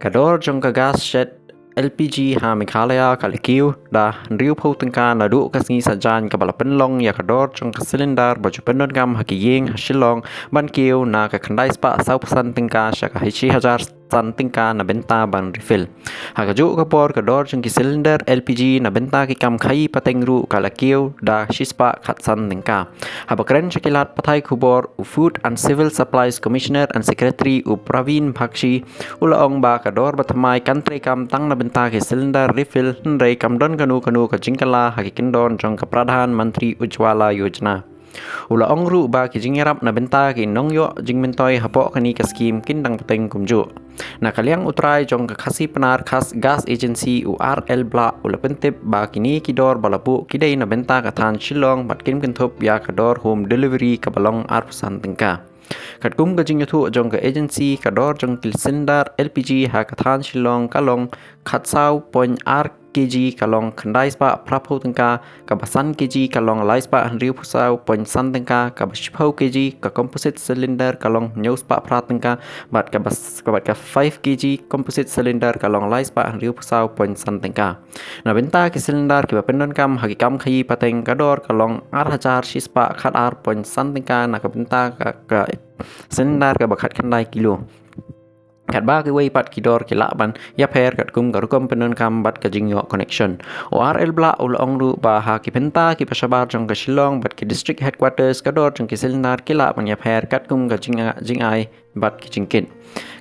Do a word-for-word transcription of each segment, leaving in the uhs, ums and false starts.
Ka dor jong ka gas shet L P G ha Meghalaya ka la kiew da hynriewphew tyngka naduh ka sngi Saitjaiñ, kaba la pynlong ïa ka dor jong ka cylinder ba ju pyndonkam ha ki ïing ha Shillong ban kiew na ka khyndai spah sawphew san tyngka sha ka shi hajar san tyngka na bynta ban refill. Ha kajuh ka por ka dor jong ki cylinder L P G na bynta ki kam khaïi pateng ruh ka la kiew da shi spah khatsan tyngka. Haba kren sha ki lad pathai khubor, u Food and Civil Supplies Commissioner and Secretary, u Praveen Bakshi, u la ong ba ka dor ba thymmai kan treikam tang na bynta ki cylinder refill, hynrei kam don kano kano ka jingkylla ha ki kyndon jong ka Pradhan Mantri Ujjwala Yojana. U la ong ruh ba ki jingïarap na bynta ki nongïoh jingmyntoi hapoh kane ka skhim kin dang pateng kumjuh. Na ka liang u trai jong ka Khasi Pnar Gas Agency, u R L Blah, u la pyntip ba kine ki dor ba la buh ki dei na bynta ka thaiñ Shillong bad kim kynthup ïa ka dor home delivery kaba long arphew san tyngka. Katkum ka jingïathuh jong ka agency, ka dor jong ki cylinder L P G ha ka thaiñ Shillong ka long khatsaw point ar kg ka long khyndai spah phraphew tyngka, kaba san kg ka long lai spah hynriewphew saw point san tyngka, kaba shiphew kg ka composite cylinder ka long hynñiew spah phra tyngka, bad kaba s-, bad ka five kg composite cylinder ka long lai spah hynriewphew saw point san tyngka. Na bynta ki cylinder kiba pyndonkam ha ki kam khaïi pateng, ka dor ka long ar hajar shi spah khatar point san tyngka na ka bynta ka, ka cylinder kaba khatkhyndai kilo. Katba kiwei pat ki dor ki lah ban ïapher katkum ka rukom pyndonkam bad ka jingïoh connection. U R L Blah u la ong ruh ba ha ki bynta kiba shabar jong ka Shillong bad ki district headquarters, ka dor jong ki cylinder ki lah ban ïapher katkum ka jing-, jingai bad ki jingkit.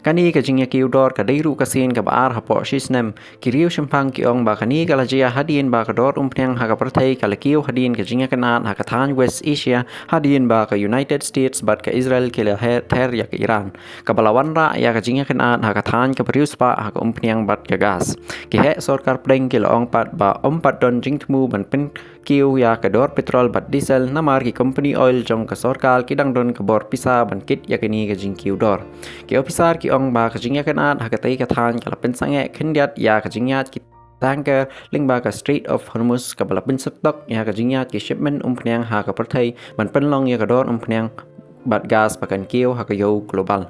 Kane ka jingïakiew dor ka dei ruh ka sien kaba ar hapoh shi snem. Ki riewshemphang ki ong ba kane ka la jia hadien ba ka dor umphniang ha ka pyrthei ka la kiew hadien ka jingïakynad ha ka thaiñ West Asia, hadien ba ka United States bad ka Israel ki la her ther ïa ka Iran, kaba la wanrah ïa ka jingïakynad ha ka thaiñ kaba riewspah ha ka umphniang bad ka gas. Ki heh sorkar pdeng ki la ong pat ba ym pat don jingthmu ban pynkiew ïa ka dor petrol bad diesel, namar ki company oil jong ka sorkar ki dang don ka bor pisa ban kit ïa kane ka jingkiew dor. Ki ophisar ki ong ba ka jingïakynad ha katei ka thaiñ ka la pynsangeh khyndiat ïa ka jingïaid ki tanker lyngba ka Strait of Hormuz, kaba la pynsyrtok ïa ka jingïaid ki shipment umphniang ha ka pyrthei ban pynlong ïa ka dor umphniang bad gas ba kan kiew ha ka ïew global.